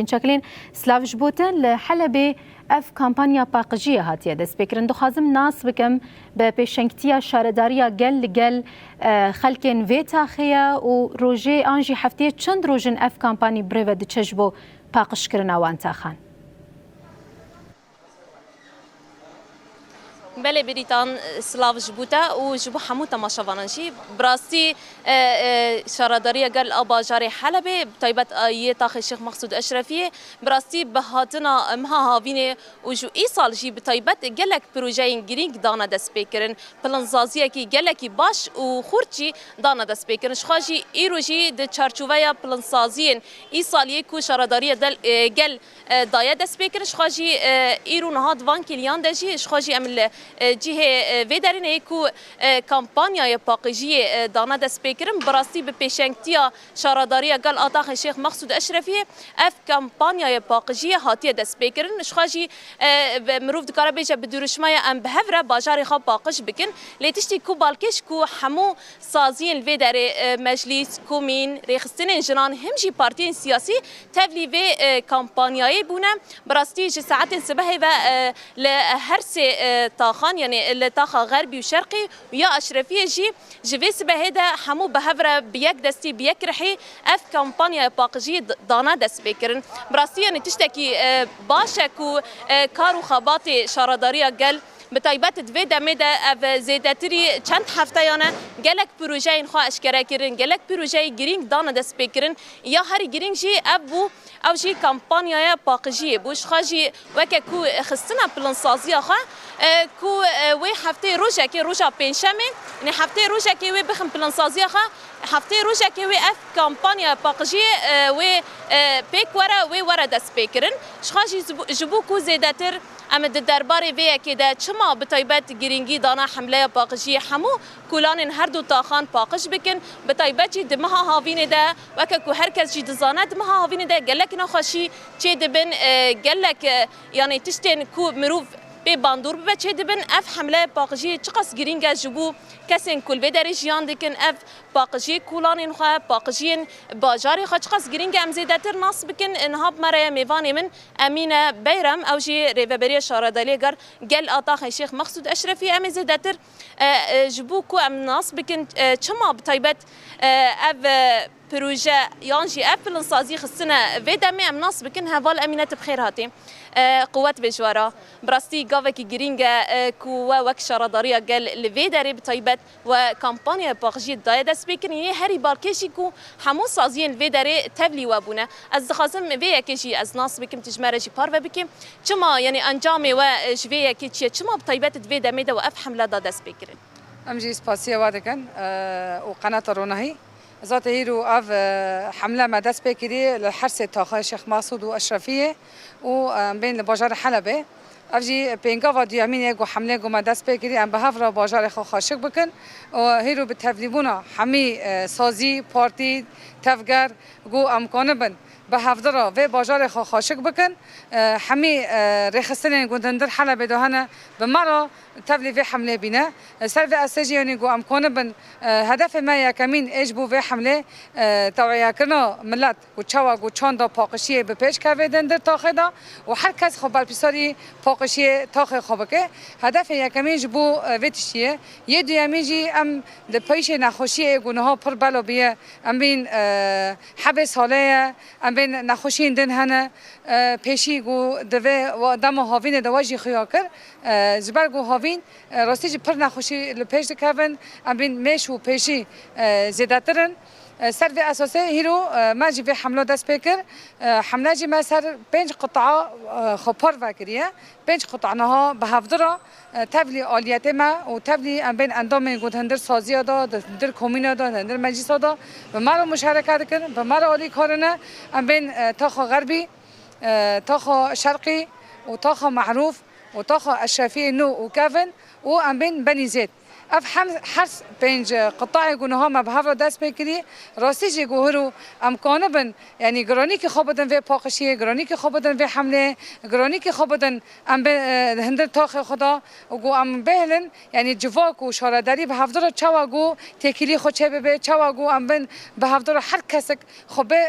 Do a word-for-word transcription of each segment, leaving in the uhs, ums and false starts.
Çaklên, silav ji bo te. Li Helebê ev kampanya paqijiyê hatiye destpêkirin. Dixwazim nas bikim bi pêşengtiya şaredariya gel li gel, e, xelkên vê taxê ye û rojê an jî hefteyê çend roj in ev kampanî bi rê ve diçe ji bo paqijkirina wan taxan? Belê Bêrîtan, silav ji bo te û ji bo hemû temaşevanan jî. Bi rastî, e, e, şaredariya gel a bajarê Helebê, bi taybet, e, yê taxê Şêx Mexsûd Eşrefiyê, bi rastî bi hatina meha havînê û ji îsal jî bi taybet gelek projeyên girîng dane destpêkirin. Pilinsaziyekî gelekî baş û xurt jî dane destpêkirin. Ji xwe jî îro jî di çarçoveya pilinsaziyên îsaliyê ku şaredariya del-, e, gel e, daye destpêkirin. Ji xwe jî, e, îro niha di van kêliyan de jî, ji xwe jî em li, e, cihê, e, vê derê ne yê ku, e, kampanyaya paqijiyê, e, dane destpêkirin. Bi rastî bi pêşengtiya şaredariya gel a taxê Şêx Mexsûd Eşrefiyê ev kampanyaya paqijiyê hatiye destpêkirin. Ji xwe jî, e, ve mirov dikare bêje bi dirûşmeya em bi hev re bajarê xwe paqij bikin. Lê tiştî ku balkêş ku hemû saziyên vê derê, e, meclîs, komîn, rêxistinên jinan, him jî partiyên siyasî tevlî vê, e, kampanyayê bûne. Bi rastî ji saetên sibehê ve, e, li her sê, e, taxan, yanî li taxa Xerbî û Şerqî û ya Eşrefiyê jî ji vê sibehê de hemû bi hev re bi yek destî, bi yek rihî ev kampanyaya paqijiyê d-, dane destpêkirin. Bi rastî, yanî tiştekî, e, baş e ku, e, kar û xebatê şaredariya gel Bi taybet di vê demê de ev zêdetirî çend hefteyan e gelek projeyên xwe eşkere kirin, gelek projeyê girîng dane destpêkirin. Ya herî girîng jî ev bû, ew jî kampanyaya paqijiyê bû. Ji xwe jî weke ku xistina pilinsaziya xwe, e, ku, e, wê heftê rojekê, roja pêncşemê, yanî heftê rojekê wê bixin pilinsaziya xwe, heftê rojekê wê ev kampanya paqijiyê, e, wê, e, pêk were, wê were destpêkirin. Ji xwe jî ji bo, ji bo ku zêdetir Em di derbarê vê yekê de çima bi taybet girîngî dana hemleya paqijiyê hemû kolanên her du taxan paqij bikin, bi taybet jî di meha havînê de, weke ku her kes jî dizane, di meha havînê de gelek nexweşî çêdibin, e, gelek, e, yanî tiştên ku mirov pê bandor bibe çêdibin. Ev hemleya paqijiyê çiqas girîng e ji bo kesên ku li vê derê jiyan dikin, ev paqijiyê kolanên xwe, paqijiyên bajarê xwe çiqas girîng e em zêdetir nas bikin. Niha bi me re ye mêvanê min Emîne Beyrem, ew jî rêveberiya şaredaliyê ger gel a taxê Şêx Mexsûd Eşrefî. Em ê zêdetir, e, e, ji bo ku em nas bikin, e, çima bi taybet, e, ev, e, proje yan jî ev pilinsazî xistine vê demê, em nas bikin. Heval Emîne, tu bi xêr hatî. E, quwet bê ji we re. Bi rastî gavekî girîng e, e, ku we wek şaredariya gel li vê derê bi taybet we kampanyaya paqijiyê daye destpêkirin. Yê herî balkêş jî ku hemû saziyên vê derê tevlî we bûne. Ez dixwazim vê yekê jî ez nas bikim, tu ji me re jî parve bikî. Çima, yanî encamê we, e, ji vê yekê çi ye? Çima bi taybet di vê demê de we ev hemle da destpêkirin? Em jî spasiya we dikin, e, û qenata Ronahî. Zaten îro ev, e, hemle me dest pê kirî li her sê taxê Şêx Mesûd û Eşrefiyê û, e, em bên li bajarê Helebê. Ev jî pêngava duyemîn e ku hemlê ku me dest pê kirî, em bi hev re bajarê xwe xweşik bikin û hîro bi tevlîbûna hemî, e, sazî, partî, tevger ku em kanibin bi hevdi re vê bajarê xwe xweşik bikin. E, hemî, e, rêxistinên ku di hundir Helebê de hene bi me re tevlî vê hemlê bîne. Ser vê esê jî, yanî ku em kanibin, e, hedefê me yekemîn ê ji bo vê hemlê, e, tewiyekirina milet ku çawa ku çanda paqijiyê bi pêş keve di hundir taxê de û her kes xwe berpirsarî paqijiyê taxê xwe bike. Hedefê yekemîn ji bo, e, vê tiştî ye. Yê duyemîn jî em li peyşê nexweşiyê ku niha pir bela bûye, em bên, e, hebê salê ye, em bên nexweşiyên din hene, e, pêşî ku di vê wa-, dema havînê de we jî xuya kir, e, ji ber ku havîn, e, rastî jî pir nexweşî li pêş dikevin, em bên mêş û pêşî, e, zêdetir in. E, ser vê esasê hîro, e, me jî vê hemla dest pê kir. E, hemle jî me ser pênc qita, e, xwe parve kiriye. Pênc qita niha bi hevdi re, e, tevlî aliyetê me û tevlî em bên endamên ku di hundir saziya de, di hundir komîna de, di hundir meclisa de bi me re muşereke dikin, bi me re alîkar in. Em bên, e, taxa Xerbî, e, taxa Şerqî û taxa Mehrûf û taxa Eşrefiyê nû û kevin û em bên Benî Zêd. Ev hem her pênc qitayê ku niha me bi hev re dest pê kirî, rastî jî ku hiro em kanibin, yanî giranîkî xwe bidin vê paqijiyê, giranîkî xwe bidin vê hemlê, giranîkî xwe bidin em bê, e, hundir taxê xwe de û ku em bêhilin, yanî civak û şaredarî bi hevdira çawa ku têkilî xwe çêbibe, çawa ku em bin bi hevdira her kesek xwe bê,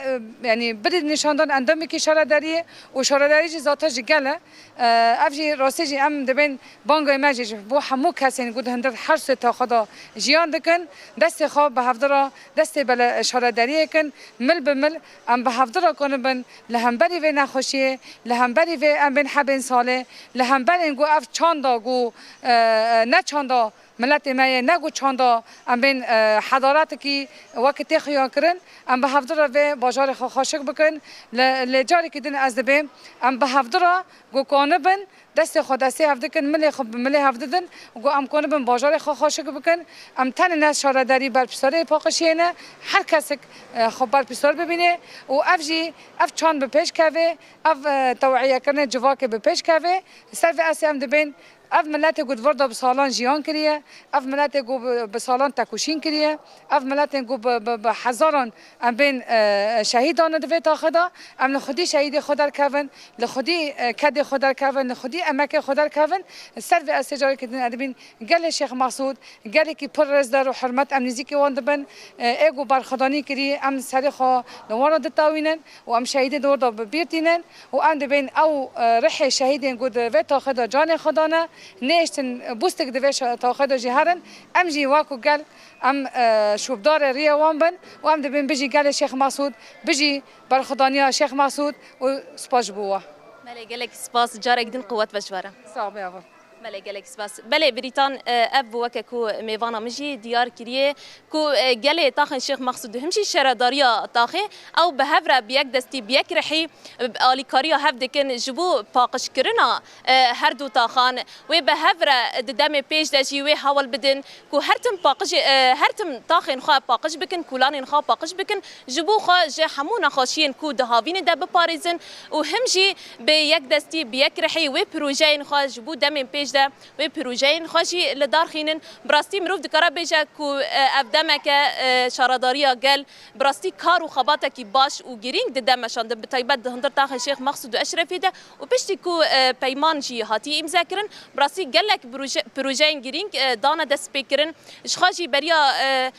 e, yanî bidî nîşandan endamekî şaredariyê û şaredarî jî zaten ji gel e. E, ev jî rastî jî em dibên bangê me jî ji bo hemû kesên ku di hundir her sê taxa de jiyan dikin, destê xwe bi hevdira destê bele şaredariyê kin, mil bi mil em bi hevdira konibin li hemberî vê nexweşiyê, li hemberî vê em bên hebên salê, li hemberên ku ev çanda ku, e, e, ne çanda miletê me yê, ne ku çanda em bên, e, hedaratekî wekî tê xuya kirin, em bi hevdira vê bajarê xwe xweşik bikin. Li, lê carekî din ez dibêm, em bi hevdira ku konibin, destê xwe destê hev dikin, milê xwe bi milê hev didin, ku em konibin bajarê xwe xweşik bikin. Em tenê ne şaredarî berpirsarê paqijiyê ne, her kesik, e, xwe berpirsar bibîne û ev jî, ev çand bi pêş keve, ev, e, tewiyekirine civakê bi pêş keve. Ser vê esê em dibên, ev miletê ku di vir de bi salan jiyan kiriye, ev miletê ku bi, bi salan tekoşîn kiriye, ev miletên ku bi, bi, bi hezaran em bên, e, şehîd dane di vê taxê de, em li xwedî şehîdê xwe derkevin, li xwedî, e, kedê xwe derkevin, li xwedî emekê xwe derkevin. Ser vê esê carekî din ez dibîn gelê Şêx Mesûd, gelekî pir rêzdar û hurmet em nêzîkî wan dibin. E, ê ku berxwedanî kirî, em serê xwe li wan re ditawînin û em şehîdê di wir de bi bîr tînin û em dibên ew, e, rihê şehîdên ku di vê taxê de canê xwe dane, nêhiştin, e, bûstik di vê şe-, taxê de jî herin. Em jî wek ku gel, em, e, şûbdarê riyê wan bin û em dibên bijî gelê Şêx Mesûd, bijî berxwedaniya Şêx Mesûd û spas ji bo we. Belê, gelekî spas, carek din quwet ve ji we re. Sax be, ava. Belê, gelek spas. Belê, Brîtan, e, ev bû weke ku mêvana min jî diyar kiriye ku, e, gelê taxên Şêx Mexsûd him jî şaredariya taxê ew bi hev re bi yek destî, bi yek rihî, e, alîkariya hev dikin ji bo paqijkirina, e, her du taxan. Wê bi hev re di demê pêş de jî wê hewl bidin ku her tim paqijê, e, her tim taxên xwe paqij bikin, kûlanên xwe paqij bikin. Ji bo xwe ji hemû nexweşiyên ku di havînê de biparêzin û him jî bi yek destî, bi yek rihî wê projeyên xwe ji bo demên pêş de wê projeyên xwe jî li dar xînin. Bi rastî mirov dikare bêje ku, e, ev demeke, e, şaredariya gel bi rastî kar û xebatekî baş û girîng dide meşandin, bi taybet di hundir taxên Şêx Mexsûd û Eşrefî de û piştî ku, e, peyman jî hatî îmze kirin, bi rastî gelek proje-, projeyên girîng, e, dane destpêkirin. Ji xwe jî beriya, e,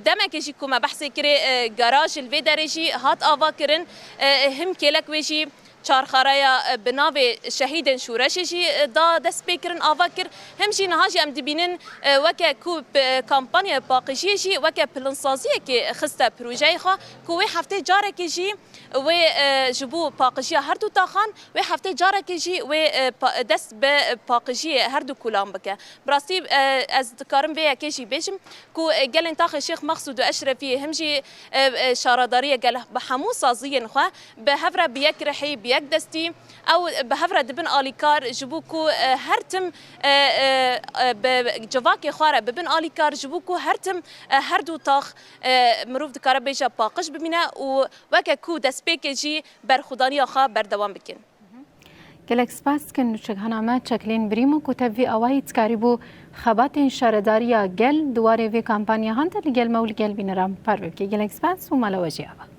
demekê jî ku me behsê kirê, e, garaj li vê derê jî hat ava kirin. E, him kêlek wê jî çarxareya, e, bi navê Şehîdên Şoreşê jî, e, da destpêkirin ava kir. Him jî niha jî em dibînin, e, weke ku p-, kampanya paqijiyê jî weke pilinsaziyekê xiste projeyê xwe ku wê heftê carekê jî wê, e, ji bo paqijiya her du taxan, wê heftê carekê jî wê, e, pa-, dest bi paqijiyê her du kulan bike. Bi rastî, e, ez dikarim vê yekê jî bêjim ku, e, gelên taxê Şêx Mexsûd û Eşrefiyê him jî, e, e, şaredariyê gel bi hemû saziyên xwe bi hev re bi yek rihî, bi yek destî ew bi hev re dibin alîkar ji bo ku, e, her tim, e, e, e, bi civakê xwe re bibin alîkar ji bo ku her tim, e, her du tax, e, mirov dikare bêje paqij bimîne û weke ku destpêkê jî berxwedaniya xwe berdewam bikin. Gelek spas dikin nûçekhana me Çeklîn Brîmo ku te vî awayî dikarîbû xebatên şaredariya gel di warê vê kampanya han de li gel me û li gel bîneran parve bike. Gelek spas û mala we jî ava.